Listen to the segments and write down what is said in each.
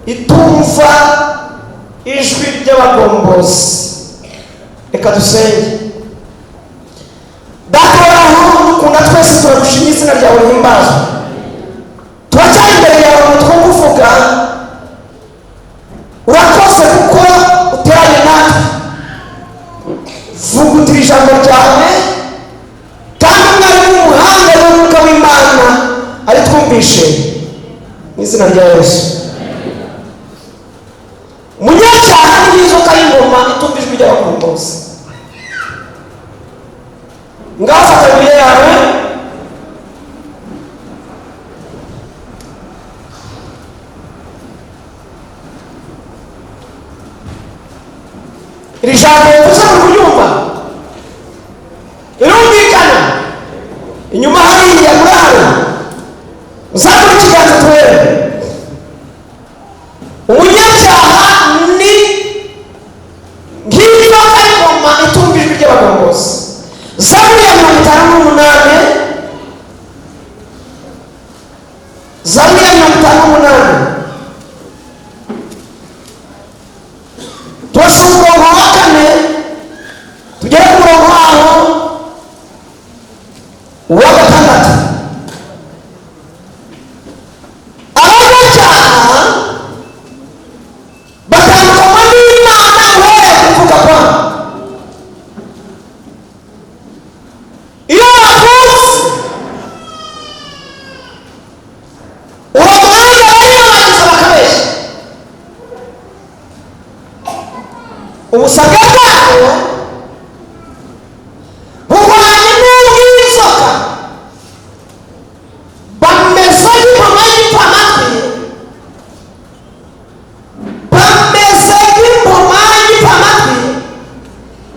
Itumva ijwi ry'abagombozi. Reka dusenge. Data w'aho dukunda twese, turagushimye, izina ryawe rihimbazwe. Turacyari imbere yawe ngo twumve. Urakoze kuko uteranye natwe. Vugutira ijambo ryawe, kandi umwarimu w'umuhanga n'umwuka w'Imana aritwumvishe, mu izina rya Yesu. Umunyacyaha ni nk'inzoka y'ingoma itumva ijwi ry'abakombozi. Ngaho fata Bibiliya yawe. Iri jambo uze muri kuryumva, irumvikana inyuma hariya muri hano? Uzamure ikiganza turebe. Umunyabyaha ni nk'inzoka y'ingoma itumva ijwi ry'abagombozi. Zaburi ya 58, Zaburi ya 58, turasoma umurongo wa 4 tugere ku murongo waho wa 6. Abanyabyaha batandukanywa n'Imana uhereye ku kuvuka kwabo. Iyo bavutse, uwo mwanya bariyobagiza, bakabeshya. Ubusabwa bwabo buhwanye n'ubw'inzoka, bameze nk'impoma y'igipfamatwi, bameze nk'impoma y'igipfamatwi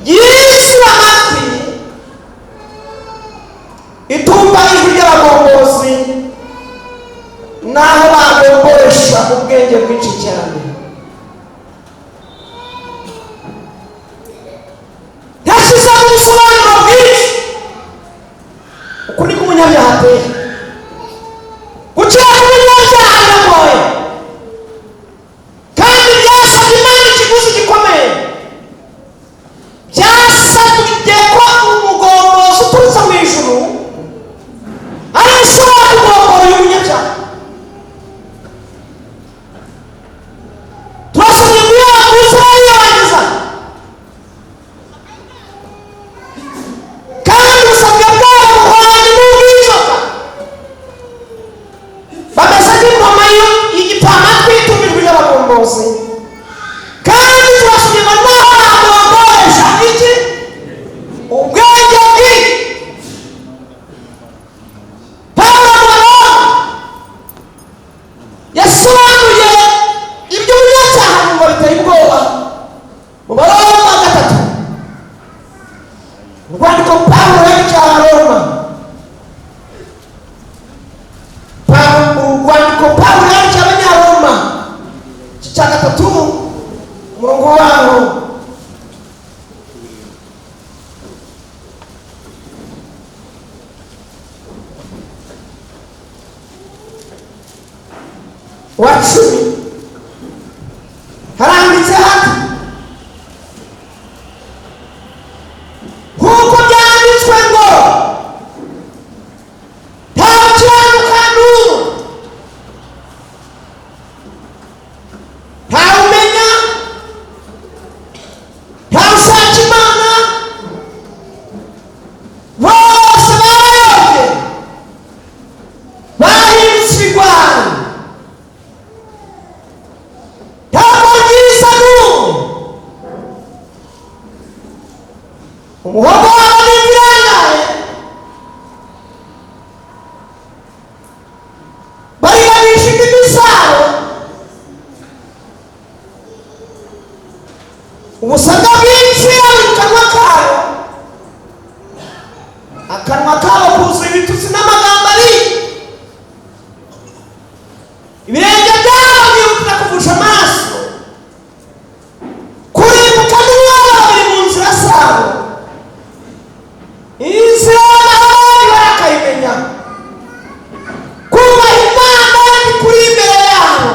yisiba amatwi, itumva ijwi ry'abagombozi, n'aho bagomboresha ubwenge bwinshi cyane. Ntashyizemo ubusobanuro bwinshi, uku niko umunyabyaha ateye. Gukira k'umunyabyaha biragoye, kandi byasabye Imana ikiguzi gikomeye. Byasabye ko umugombozi uturutse mu ijuru ari ushobora kugombora uyu munyabyaha. Turasomye ngo iyo bavutse bariyobagiza, kandi ubusabwa bwabo buhwanye n'ubw'inzoka, bameze nk'ingoma y'igipfamatwi itumva ijwi ry'abagombozi. Kandi turasomye ngo naho bagomboresha iki? Ubwenge bwinshi. Pawulo mu Baroma yasobanuye iby'umunyacyaha, ngo biteye ubwoba. Mu Baroma 3, urwandiko Pawulo yandikiye Abaroma, urwandiko Pawulo yandikiye Abanyaroma, igice cya 3, umurongo waho wa 10, haranditse hati: "Nk'uko byanditswe ngo nta ukiranuka n'umwe, ntawe umenya, ntawe ushaka Imana, bose barayobye, bahindutse ibigwari, ntabwo byiza n'umwe, umuhogo wabo ni ibirangaye, bariganisha indimi zabo, ubusabwa bw'imfira buri mu kanwa kabo, akanwa kabo kuzuye ibitutsi n'amagambo abi, ibirenge byabo byihutira kuvusha amaraso, kurimbuka n'umubabaro biri mu nzira zabo, inzira y'amahoro ntibarakayimenya, kubaha Imana ni kuri imbere yabo."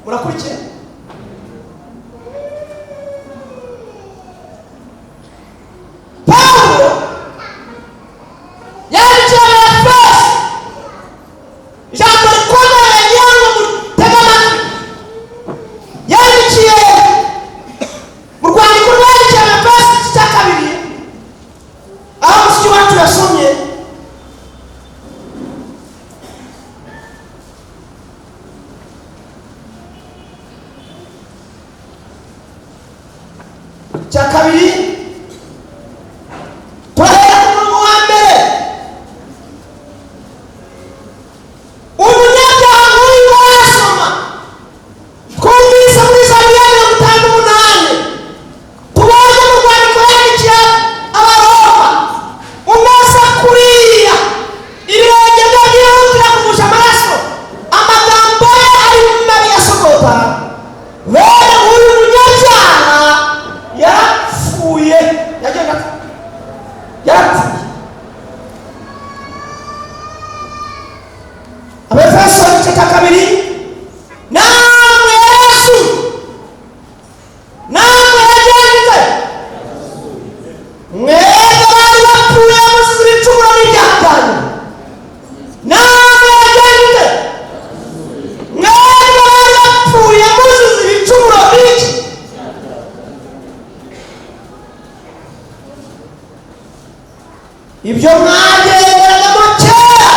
Murakurikiye? Pawulo yandikiye Abefeso ijambo rikomeye, ngira ngo mutege amatwi. Yandikiye mu rwandiko rwandikiye Abefeso igice cya 2, aho mushiki wacu yasomye. Cya 2, turahera ku murongo wa 1. Umunyabyaha nk'uyu wayasoma, twumvise muri Zaburi ya 58, tubonye mu rwandiko yandikiye Abaroma, umeze kuriya, ibirenge bye byihutira kugusha amaraso, amagambo ye ari mabi asogota, bene uyu munyabyaha yarapfuye, yagenda yarapfuye. Abefeso igice cya 2: namwe Yesu, namwe yagenze mwebwe bari bapfuye muzize ibicumuro n'ibyaha byanyu, namwe yagenze mwebwe bari bapfuye muzize ibicumuro n'iki? Ibyo mwagenderagamo kera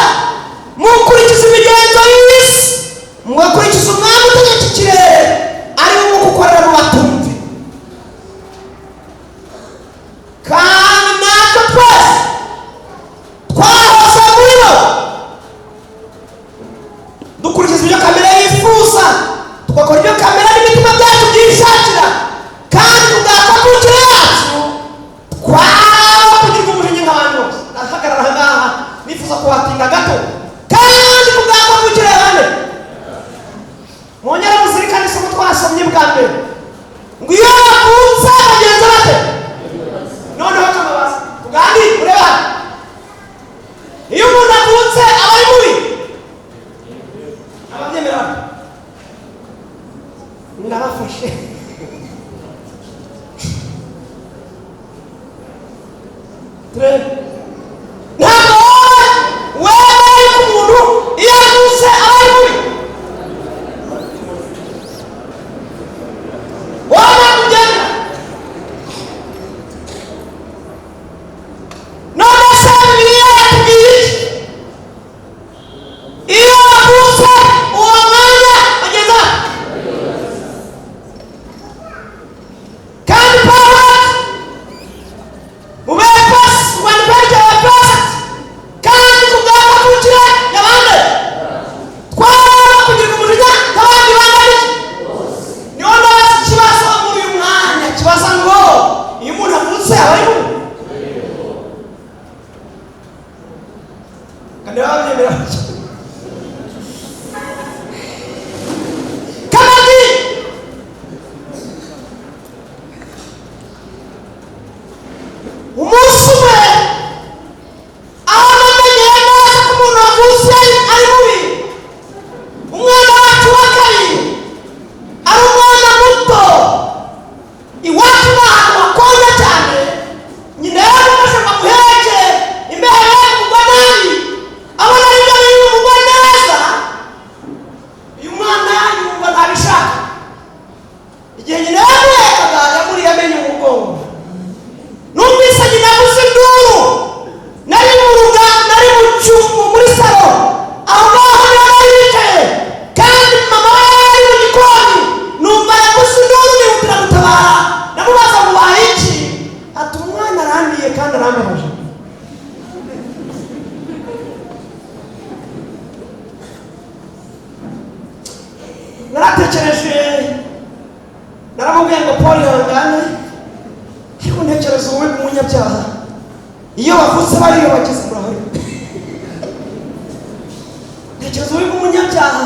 mukurikiza imigenzo y'isi, mugakurikiza umwami utegeka ikirere, ari we umwuka ukorera mu batumvi. Kandi natwe twese twahoze muri bo, dukurikiza ibyo kamere yifuza, tugakora ibyo kamere n'imitima byacu byishakira, kandi tugakavukire yacu twaba kugirwa umujinya nk'abandi bose. Ndahagarara aha ngaha, nifuza kuhatinda gato. Kandi kubwakavukire bane, mwongere muzirikane isomo twasomye bwa mbere, ngo iyo bavutse bagenza bate? Noneho tubabaza, tuganire, murebe hano: iyo umuntu avutse aba ari mubi? Ababyemera bate? Ndabafashe. Turebe. Ntabwo wowe wemera yuko umuntu iyo avutse aba ari mubi? Wowe ntabwo ubyemera? None se Bibiliya yatubwiye iki? Iyo bavutse uwo mwanya bageza. Kandi Pawulo mu Befeso, urwandiko yandikiye Abefeso, kandi ku bwa kavukire y'abandi twaba kugirwa umujinya nk'abandi bangana iki? Niho ndabaza ikibazo muri uyu mwanya, kibaza ngo iyo umuntu avutse aba ari mubi? Kandi baba babyemera kandi. Umunsi umwe, aho namenyeye neza ko umuntu wavutse ari mubi, umwana wacu wa kabiri, ari umwana muto, iwacu ni ahantu hakonja cyane, nyina yaramufashe ngo amuheke, imbeho ye kugwa nabi, abona ari byo biri bumugwa neza. Uyu mwana yumva ntabishaka. Igihe nyina yamuhekaga, yamuriye amenyo umugongo. Numvise nyina avuza induru. Nari mu ruga, nari mu cyumba muri salo, aho ngaho niho nari yicaye, kandi mama we yari mu gikoni. Numva yavuze induru, nihutira gutabara. Ndamubaza ngo ubaye iki? Ati: "Umwana arandiye kandi arambabaje." Naratekereje, naramubwiye ngo: "Paul, ihangane." Ariko ntekereza ububi bw'umunyabyaha iyo bavutse bariyobagiza. Murahari? Ntekereza ububi bw'umunyabyaha,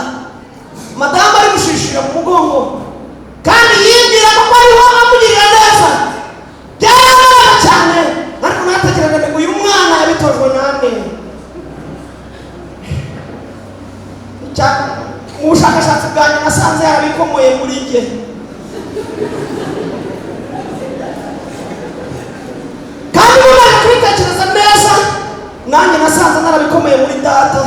madamu ari gushishira mu mugongo, kandi yibwira ko ariho amugirira neza. Byarababaje cyane, ariko natekereje ngo uyu mwana yabitojwe nande? Mu bushakashatsi bwanjye nasanze yarabikomoye muri njye. Kandi mumaze kubitekereza neza, nanjye nasanze narabikomeye muri data,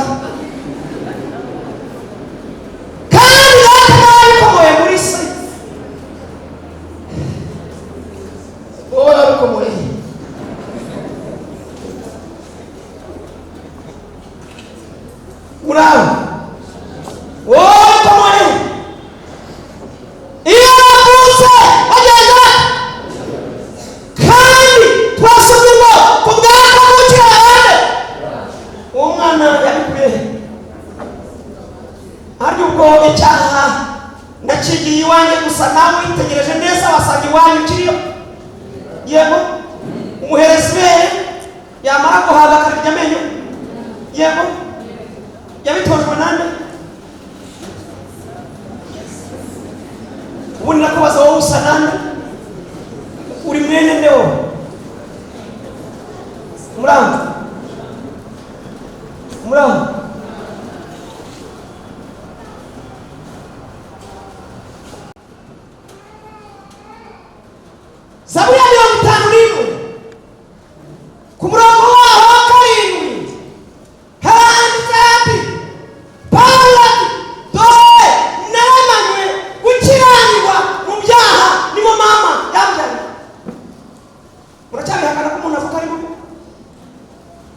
kandi data narabikomoye muri se. Wowe wabikomoye. Muraho, wowe wabikomoye. Iyo bavutse bagenda, kandi twasomye ngo ku bwa kavukire abandi. Uwo mwana yabikuye he? Harya ubwo icyaha nakigiye iwanjye gusa? Nawe witegereje neza wasanga iwanyu kiriyo. Yego, umuhereza ibere, yamara guhaga akarya amenyo. Yego, yabitojwe nande? Ubundi nakubaza, wowe usa nande? Uri mwene nde wowe? Muranga, muranga. Zaburi ya 51, ku murongo waho wa 7, haranditse hati, Pawulo ati: "Dore naremanywe gukiranirwa mu byaha, nimo mama yambyariye." Muracyabihakana ko umuntu avuka ari mubi?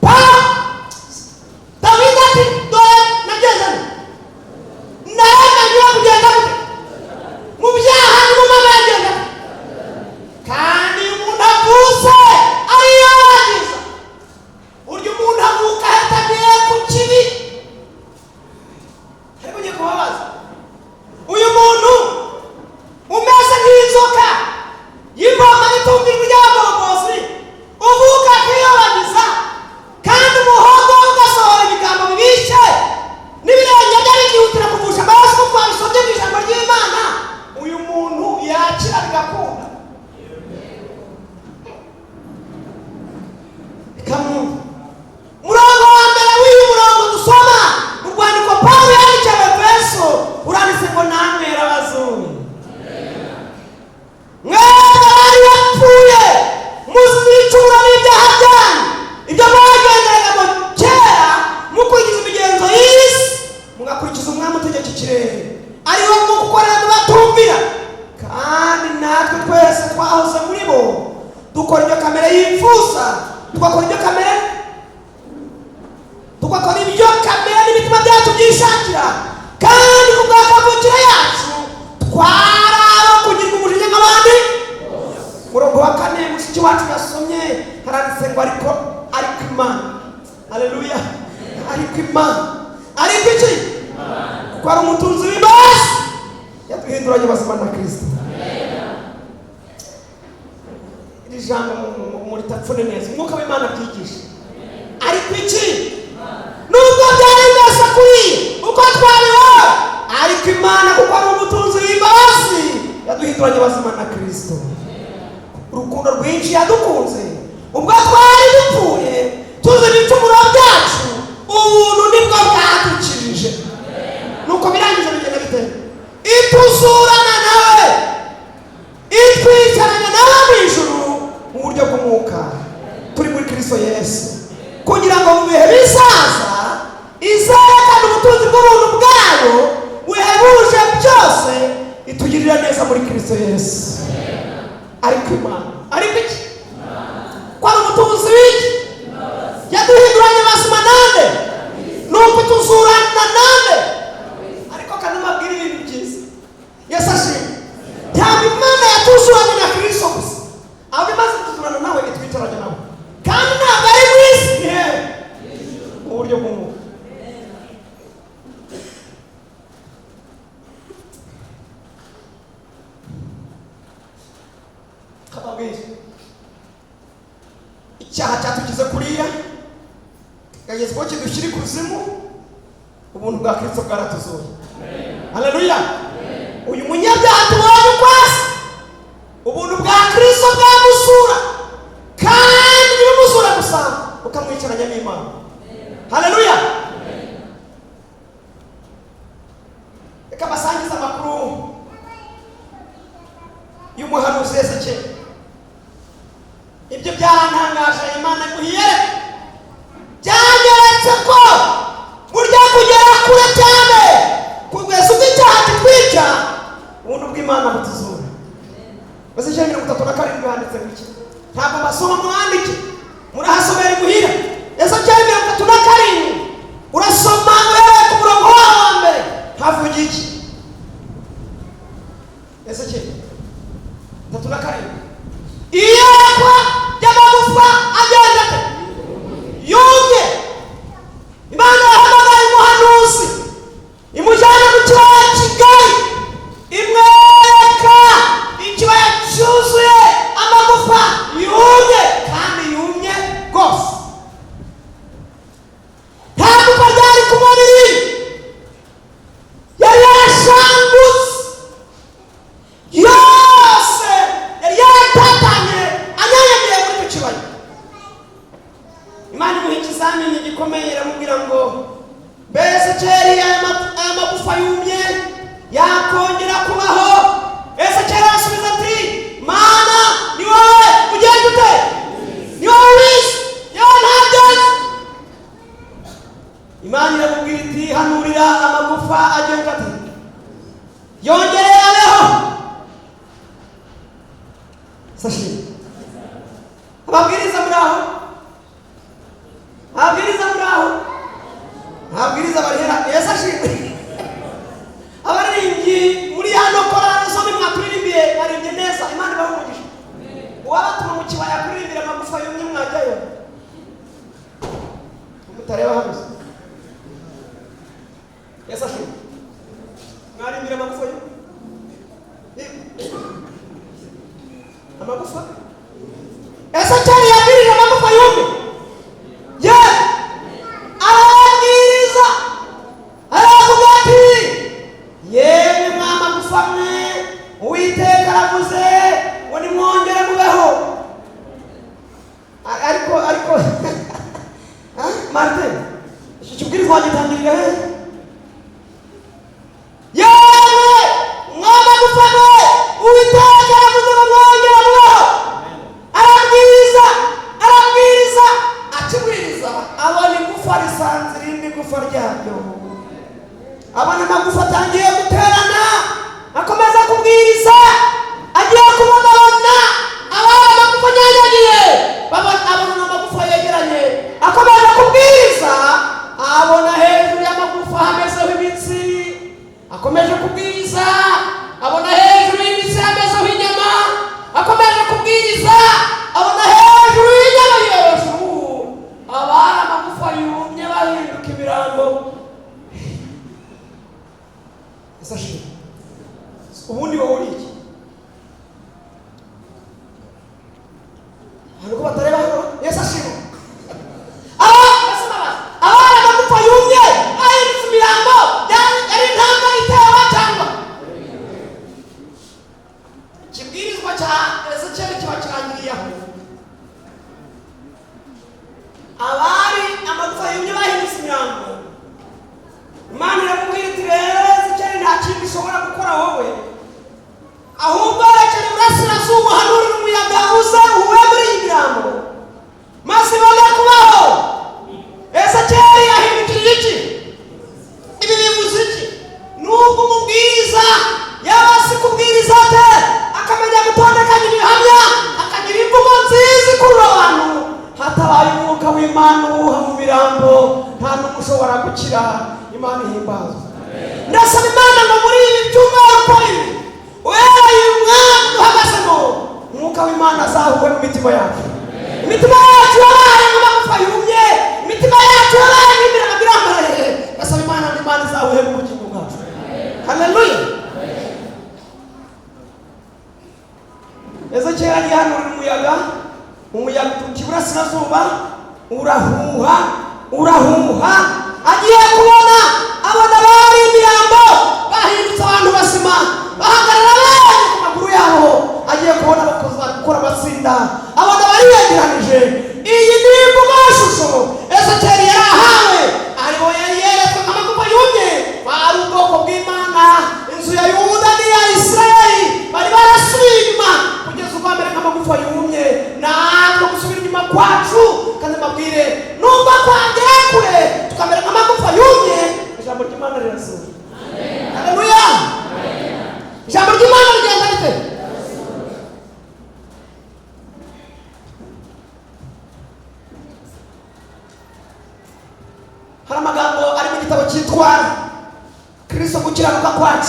Pawulo, Dawidi ati: "Dore nagenze nte? Naremanywe kugenda gute? Mu byaha, nimo mama yagenda." Kandi iyo umuntu avutse ariyobagiza, burya umuntu avuka ahita ku kibi. Ariko ngiye kubabaza, uyu muntu umeze nk'inzoka y'ingoma itumva ijwi ry'abagombozi, uvuka akiyobagiza, kandi umuhogo ugasohora ibigambo bibishye, n'ibirenge bye bikihutira kuvusha amaraso, kuko twabisomye mu ijambo ry'Imana, uyu muntu yakira bigakunda? Bikamwumva. Umurongo wa mbere w'uyu murongo dusoma mu rwandiko Pawulo yandikiye Abefeso uranditse ngo: "Namwe yarabazungu, mwebwe bari bapfuye muzize ibicumuro n'ibyaha byanyu, ibyo mwagenderagamo kera mukurikiza imigenzo y'isi, mugakurikiza umwami utegeka ikirere, ariwo mwuka ukorera mu batumvira. Kandi natwe twese twahoze muri bo, dukora ibyo kamere yifuza, tugakora ibyo kamere n'imitima byacu byishakira. Kandi ku bwa kavukire yacu twari abo kugirwa umujinya nk'abandi." Murongo wa 4 mushiki wacu yasomye, haranditse ngo: Ariko Imana, haleluya, ariko Imana, ariko iki? Kuko ari umutunzi w'imbabazi, yaduhinduranye bazima na Kirisito." Iri jambo muritapfune neza, umwuka w'Imana abyigisha. Ariko iki? Nubwo byari bimeze kuri uko twabibona, ariko Imana, kuko ari umutunzi w'imbabazi, yaduhinduranye bazima na Kirisito. Urukundo rwinshi yadukunze ubwo twari dupfuye tuzi ibicumuro byacu, ubuntu nibwo bwadukijije. Nuko birangije bigenda bite? Ituzurana nawe, itwicaranya nawe mu ijuru mu buryo bw'umwuka, turi muri Kristo Yesu, kugira ngo mu bihe bizaza izerekane ubutunzi bw'ubuntu bwayo buhebuje byose, itugirira neza muri Kristo Yesu. Ariko Imana, ariko iki? Ko ari umutunzi w'iki? Yaduhinduranye bazima nande? Nuko ituzurana nande? Ariko kanamabwira ibintu byiza. Yesu ashimwe. Ntabwo Imana yatuzuranye na Kristo gusa, ahubwo imaze kutuzurana nawe, itwicaranye nawe. Kandi ntabwo ari mu isi. Ni hehe? Mu buryo bw'umwuka. Kababwira, icyaha cyatugize kuriya, kikageza ubwo kidushyira ikuzimu, ubuntu bwa Kristo bwaratuzuye. Haleluya! Uyu munyabyaha tubonye uko asa, ubuntu bwa Kristo bwamusura, kandi ntibumusura gusa, bukamwicaranya n'Imana. Haleluya! Reka basangize amakuru y'umuhanuzi Ezekiyeli. Ibyo byarantangaje. Imana imuhiye, byanyeretse ko burya kugera kure cyane, kugeza ubwo icyaha kitwica, ubuntu bw'Imana butuzura. Ezekiyeli 37 handitse ngo iki? Ntabwo basoma, mwandike, murahasomera imuhira. Ezekiyeli 37, urasoma uhereye ku murongo waho wa mbere. Havuga iki? Ezekiyeli 37: iyerekwa ry'amagufa agenda ate? Yumye. Imana yahamagaye umuhanuzi, imujyana mu kibaya kigari, imwereka ikibaya cyuzuye amagufa yumye, kandi yumye rwose, nta gufa ryari ku mubiri, yari yarashangutse yose, yari yaratatanye, anyanyagiye muri icyo kibaya. Imana imuha ikizamini gikomeye, iramubwira ngo: "Mbese kera aya magufa yumye yakongera kubaho?" Ese kera arasubiza ati: "Mana, ni wowe ugenda ute? Ni wowe ubizi, ni wowe, ntabyo nzi." Imana iramubwira iti: "Hanurira amagufa agenda ate? Yongere abeho." Sashi, ababwiriza muri aho, ababwiriza muri aho, ababwiriza barihera. Yesu ashimwe. Abaririmbyi muri hano, korali zombi, mwaturirimbiye, baririmbye neza, Imana ibahe umugisha. Uwabatuma mu kibaya kuririmbira amagufa yumye, mwajyayo? Mutareba hano se? Yesu ashimwe. Mwarimbira amagufa yumye, amagufa. Ezekiyeli yabwirije amagufa yumye, ye arababwiriza, aravuga ati: "Yemwe mwa magufa mwe, Uwiteka aravuze ngo nimwongere mubeho." Ariko Ah, Martin, iki kibwirizwa wagitangirira he? "Yemwe mwa magufa mwe, Uwiteka aravuze ngo mwongere mubeho." Arabwiriza, arabwiriza, akibwiriza abona igufa risanze irindi gufa ryaryo, abona amagufa atangiye guterana. Akomeza kubwiriza, agiye kubona, abona abari amagufa anyanyagiye, abona amagufa yegeranye. Akomeza kubwiriza, abona hejuru y'amagufa hamezeho imitsi. Akomeje kubwiriza, abona hejuru y'imitsi hamezeho inyama. Akomeje kubwiriza, abona hejuru y'inyama hejuru, abari amagufa yumye bahinduka imirambo. Ese ashimwe, ubundi wowe uri iki? Hari uko batareba hano. Yesu ashimwe. Abari amagufa yumye bahindutse imirambo, yari intambwe itewe cyangwa ikibwirizwa cya Ezekiyeli kiba kirangiriye aho. Abari amagufa yumye bahindutse imirambo. Imana iramubwira iti: "Rero Ezekiyeli, nta kintu ushobora gukora wowe, ahubwo rekera iburasirazuba, uhanurire umuyaga uze uhuhe muri iyi mirambo, maze ibone kubaho." Ezekiyeli yahindukiriye iki? Ibi bivuze iki? Nubwo umubwiriza yaba azi kubwiriza ate, akamenya gutondekanya ibihamya, akagira imvugo nziza ikurura abantu, hatabaye umwuka w'Imana uwuha mu mirambo, nta n'umwe ushobora gukira. Imana ihimbazwa. Ndasaba Imana ngo muri ibi byumweru uko bibiri, uhereye uyu mwanya duhagazemo, umwuka w'Imana azahuwe mu mitima yacu. Imitima yacu yabaye nk'amagufa yumye, imitima yacu yabaye nk'imirambo irambaraye. Ndasaba Imana ngo Imana izahuhe mu bugingo bwacu. Haleluya. Ezekiyeli agihanurira umuyaga, umuyaga uturuka iburasirazuba, urahuha, urahuha. Agiye kubona, abona bari imirambo bahindutse abantu bazima, bahagarara bemye ku maguru yabo. Agiye kubona, bakoza gukora amatsinda, abona bariyegeranije. Iyi ni imvugo shusho Ezekiyeli yari ahawe, aribo yari yeretswe amagufa yumye, bari ubwoko bw'Imana.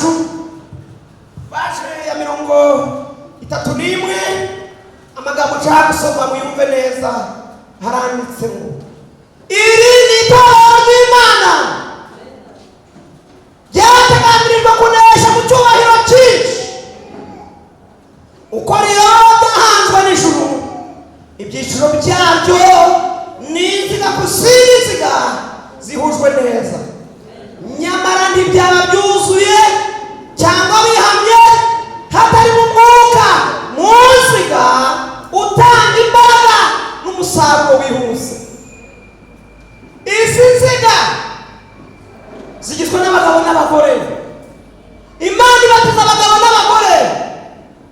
Cyacu, paje ya 31, amagambo nshaka gusoma muyumve neza. Haranditse ngo: "Iri ni itorero ry'Imana ryateganirijwe kunesha mu cyubahiro cyinshi. Uko rero byahanzwe n'ijuru, ibyiciro byaryo ni inziga ku zindi nziga zihujwe neza, nyamara ntibyaba byuzuye cyangwa bihamye hatarimo umwuka mu nziga utanga imbaraga n'umusaruro wihuse. Izi nziga zigizwe n'abagabo n'abagore. Imana ibatiza abagabo n'abagore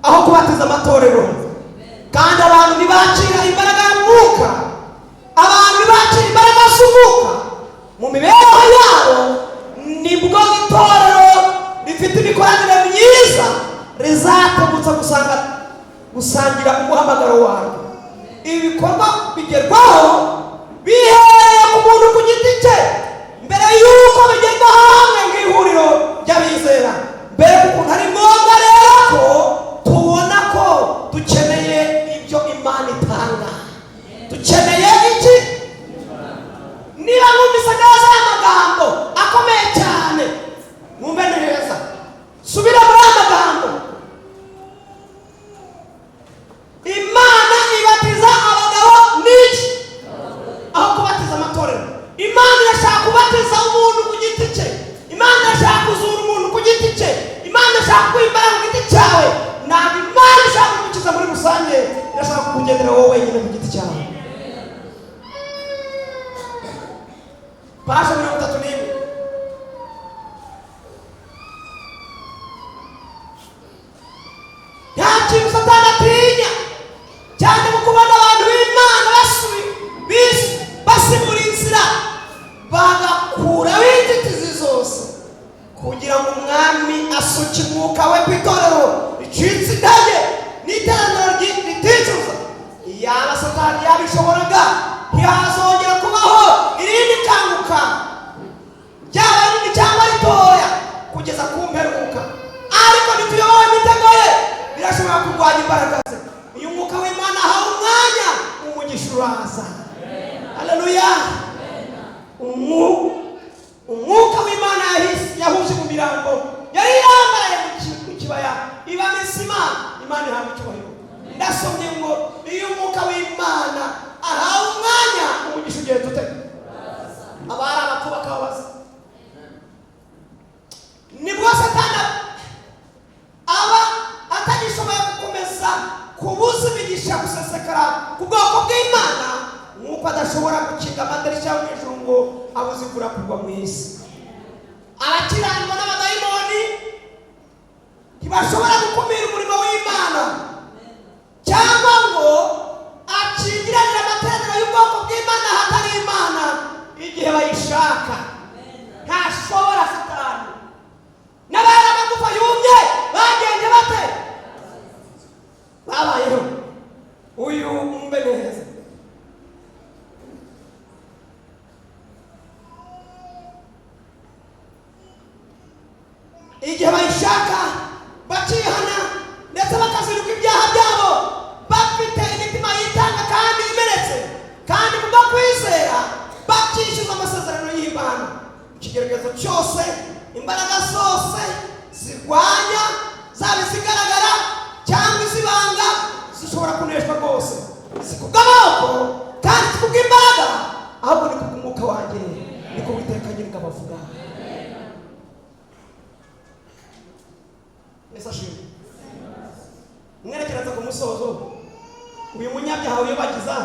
aho kubatiza amatorero. Kandi abantu ntibakira imbaraga y'umwuka, abantu ntibakira imbaraga z'umwuka mu mibereho yabo, nibwo itorero rifite imikoranire myiza rizategutsa gusangira umuhamagaro wawe. Ibi bikorwa bigerwaho bihereye ku muntu ku giti cye mbere y'uko bigerwaho hamwe nk'ihuriro ry'abizera. Mbere ukuntu ari ngombwa rero ko tubona ko dukeneye ibyo Imana itanga. Dukeneye iki? Niba mwumvise neza aya magambo akomeye cyane, mwumve neza, subira muri aya magambo: Imana ibatiza abagabo n'iki aho kubatiza amatorero. Imana irashaka kubatiza umuntu ku giti cye. Imana irashaka kuzura umuntu ku giti cye. Imana irashaka kuguha imbaraga ku giti cyawe. Ntabwo Imana ishaka kugukiza muri rusange, irashaka kukugendera wowe wenyine ku giti cyawe. Paje 31. Nta kintu Satani atinya cyane mu kubona abantu b'Imana basibura inzira, bagakuraho inzitizi zose kugira ngo Umwami asuke umwuka we ku itorero ricitse intege n'iteraniro riticuza. Iyaba Satani yabishoboraga, ntihazongera kubaho irindi kanguka, ryaba rinini cyangwa ritoya, kugeza ku mperuka. Ariko ntituyobowe imitego ye, birashobora kurwanya imbaraga ze. Iyo umwuka w'Imana ahawe umwanya, umugisha uraza. Haleluya! Umwuka w'Imana yahuje mu mirambo yari yambaraye mu kibaya, iba mizima. Imana ihabwa icyubahiro. Ndasomye ngo iyo umwuka w'Imana ahawe umwanya, umugisha ugenda ute? Abari abapfu bakababaza. Nibwo Satani aba atagishoboye gukomeza kubuza imigisha gusesekara ku bwoko bw'Imana, nk'uko adashobora gukinga amadirishya yo mu ijuru ngo abuze imvura kugwa mu isi. Abakiranirwa n'abadayimoni ntibashobora gukumira umurimo w'Imana cyangwa ngo akingiranire amateraniro y'ubwoko bw'Imana ahatari Imana igihe bayishaka. Ntashobora Satani. N'abari amagufa yumye bagenje bate? Babayeho. Uyu mwumve neza. Igihe bayishaka bakihana ndetse bakaziruka ibyaha byabo, bafite imitima yitanga kandi imenetse, kandi kubwo kwizera bakishyuza amasezerano y'Imana, ikigeragezo cyose, imbaraga zose zirwanya, zaba izigaragara cyangwa izibanga, zishobora kuneshwa rwose. Si kubw'amaboko kandi si kubw'imbaraga, ahubwo ni kubw'umwuka wanjye, niko Uwiteka Nyiringabo avuga. Yesu ashimwe. Mwerekereza ku musozo. Uyu munyabyaha wiyobagiza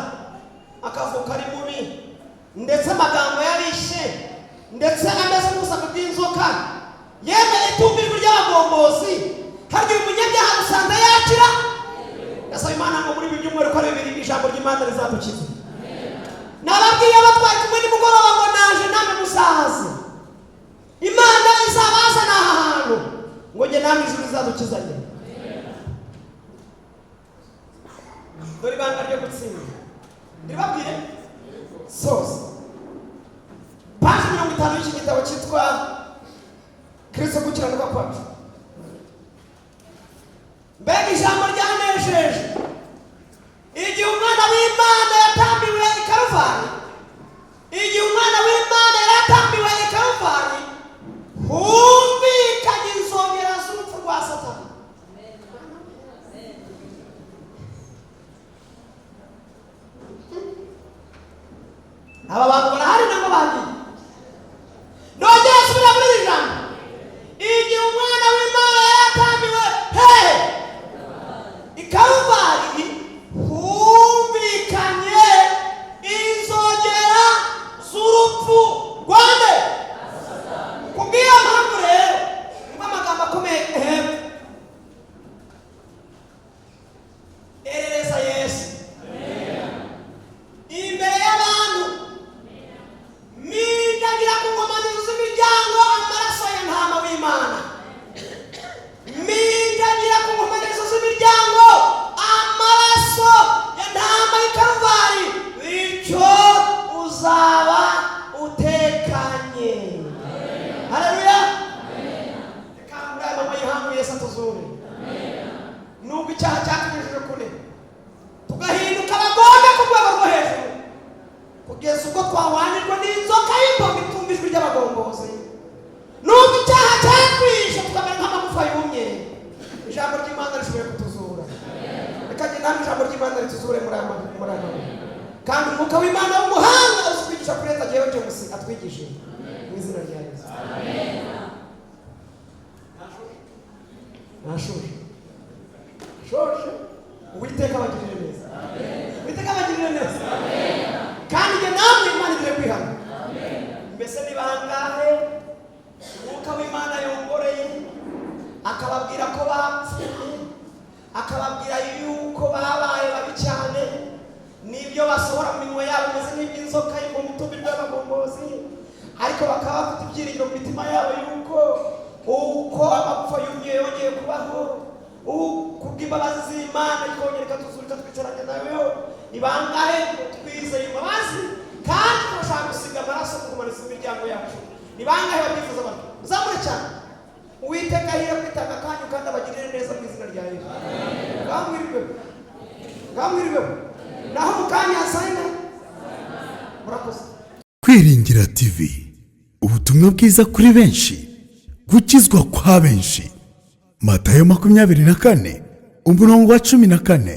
akavuka ari mubi, ndetse amagambo yarishe, ndetse ameze nk'ubusaku bw'inzoka, yemwe itumva ijwi ry'abagombozi, harya uyu munyabyaha usanga yakira? Ndasaba Imana ngo muri ibi byumweru uko ari bibiri ijambo ry'Imana rizadukiza. Nababwiye abo twari kumwe nimugoroba ngo naje namwe muzaze, Imana izabazana aha hantu ngo njye namwe ijuru rizadukizanye. Dore ibanga ryo gutsinda, ndibabwire soza. Paji 50 y'iki gitabo cyitwa Kristo Gukiranuka Kwacu. Mbega ijambo ryanejeje! Igihe umwana w'Imana yatambiwe i Karuvari, igihe umwana w'Imana yari atambiwe i Karuvari, humvikanye inzogera z'urupfu rwa Satani. Aba bantu barahari nabo bagiye. Nongera nsubira muri iri jambo: igihe umwana w'Imana yari atambiwe hehe? I Karuvari, humvikanye inzogera z'urupfu rwande. Kubw'iyo mpamvu rero, umva amagambo akomeye hepfo: erereza Yesu imbere y'abantu, minjagira ku nkomanizo z'imiryango amaraso ya Ntama w'Imana, minjagira ku nkomanizo z'imiryango amaraso ya Ntama y'i Karuvari, bityo uzaba utekanye. Haleluya! Reka muri aya manywa y'ihangu Yesu atuzure. Nubwo icyaha cyatunyujije kure, tugahinduka abagome ku rwego rwo hejuru, kugeza ubwo twawanirwa n'inzoka y'impamo itumva ijwi ry'abagombozi, nubwo icyaha cyatwishe tukamera nk'amagufa yumye, ijambo ry'Imana rishoboye kutuzura. Reka njye namwe ijambo ry'Imana rituzure muri aya manywa, kandi Umwuka w'Imana w'umuhanga uzi kwigisha kurenza jyewe James atwigishe, mu izina rya Yesu. Nashoje, shoje. Uwiteka abagirire neza, Uwiteka abagirire neza, kandi njye namwe Imana igire kwihana. Mbese ni bangahe Umwuka w'Imana yongoreye akababwira ko bapfuye, akababwira yuko babaye babi cyane, n'ibyo basohora mu minwa yabo bimeze nk'iby'inzoka mu mitumirwa y'abagombozi, ariko bakaba bafite ibyiringiro mu mitima yabo yuko uko amapfa yumye yongeye kubaho kubw'imbabazi z'Imana, ikongera ikatuzurika twicaranye nayo? Ni bangahe twizeye imbabazi kandi turashaka gusiga amaraso ku nkomanizo z'imiryango yacu? Ni bangahe babyifuza batyo? Uzamure cyane. Uwiteka ahire kwitanga kanyu kandi abagirire neza mu izina rya Yesu. Ngamwiriweho, ngamwiriweho, naho mu kanya hasayina. Murakoze. Kwiringira TV, ubutumwa bwiza kuri benshi, gukizwa kwa benshi. Matayo 24 umurongo wa 14.